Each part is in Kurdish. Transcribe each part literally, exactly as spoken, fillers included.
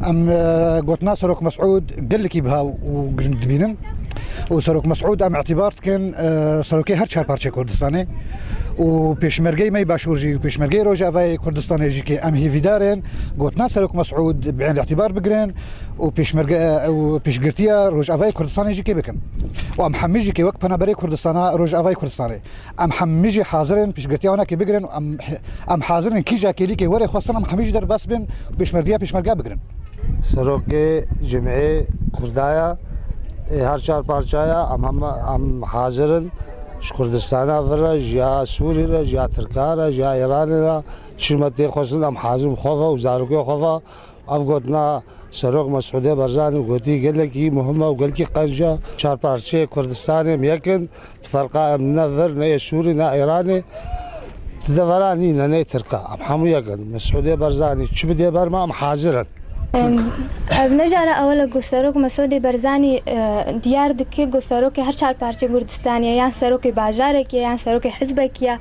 Em, e, gotina Serok Mesûd gelekî biha û giring dibînin. Û Serok Mesûd em îtîbar dikin, e, serokê her çar parçeyê Kurdistanê. Û pêşmergeyê me yê Başûr jî û pêşmergeyê Rojavayê Kurdistanê jî kê em hêvîdar in, gotina Serok Mesûd bi îtîbar bigirin û pêşmerge, û pêşgirtiya Rojavayê Kurdistanê jî kê bikin. Û em hemî jî kê wek penaberê Kurdistana, Rojavayê Kurdistanê. Em hemî jî hazir in piştgirtiya wana kê bigirin û em, em hazir in kîja kêlîkê were xwestin em hemî jî derbas bin û pêşmerdiya pêşmerga bigirin. Serokê Cimê Kurdaya, ê, her çar parçaya em heme, em hazir in. Ji Kurdistana vir re, ji ya Sûrî re, ji ya Tirka re, ji ya Îranê re, çi me tê xwestin em hazir in xwe ve û zarokê xwe ve. Ev gotina Serok Mesûdê Barzanî gotî gelekî muhim e û gelekî qenc e. Çar parçeyê Kurdistanê em yek in. Tiferqa em ne vir, ne yê Sûrî, ne Îranê. Ti devera nîne, ne yê Tirka. Em hemû yek in. Mesûdê Barzanî çi bidê ber me, em hazir in. Em, ev ne cara ewil e ku Serok Mesûdê Barzanî, e, diyar dike ku serokê her çar parçeyê Kurdistanê ye, yan serokê bajarekê ye, yan serokê hizbekê ye.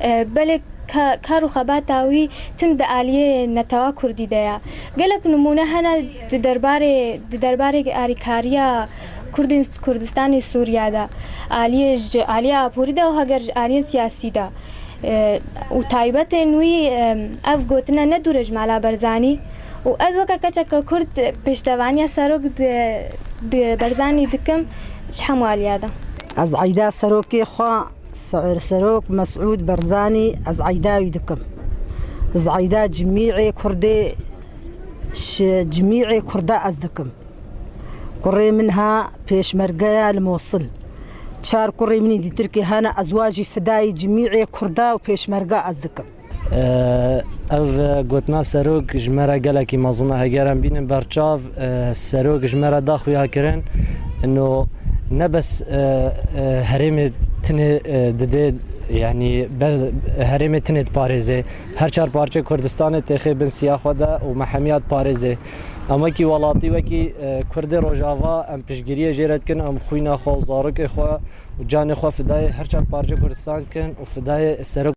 E, belê ka-, kar û xebata wî tim di aliyê netewa kurdî de ye. Gelek nimûne hene di derbarê, di derbarê alîkariya Kurdên Kurdistanê Sûriye de, aliyê ji aliyê aborî de û heger ji aliyên siyasî de. E, û taybetên wî, e, ev gotine ne dûr e ji mala Barzanî. Û ez weke keçeke Kurd pêştevaniya serok di, di Barzanî dikim ji hemû aliya de. Ez eyda serokê xwe, Se-, Serok Mesûd Barzanî, ez eyda wî dikim. Ez eyda cimîê Kurdê, ji cimîê Kurda ez dikim. Kurê min ha pêşmergeya li Mosil. Çar kurê min dîtir kê hene, ez wa jî fidayî cimîê Kurda û pêşmerga ez dikim. Ev gotina serok ji me re gelekî mezin e. Heger em bînin berçav, e, serok ji me re da xuya kirin. Ino ne bes, e, e, herêmê tinê, e, didê, yanî ber-, herêmê tinê diparêzê. Her çar parçeyê Kurdistanê têxê bin siya xwe de û me hemiya diparêzê. Em wekî welatî, wekî, e, Kurdê Rojava em piştgiriyê jê re dikin, em xwîna xwe û zarokê xwe û canê xwe fidayê her çar parçeyê Kurdistan dikin û fidayê serok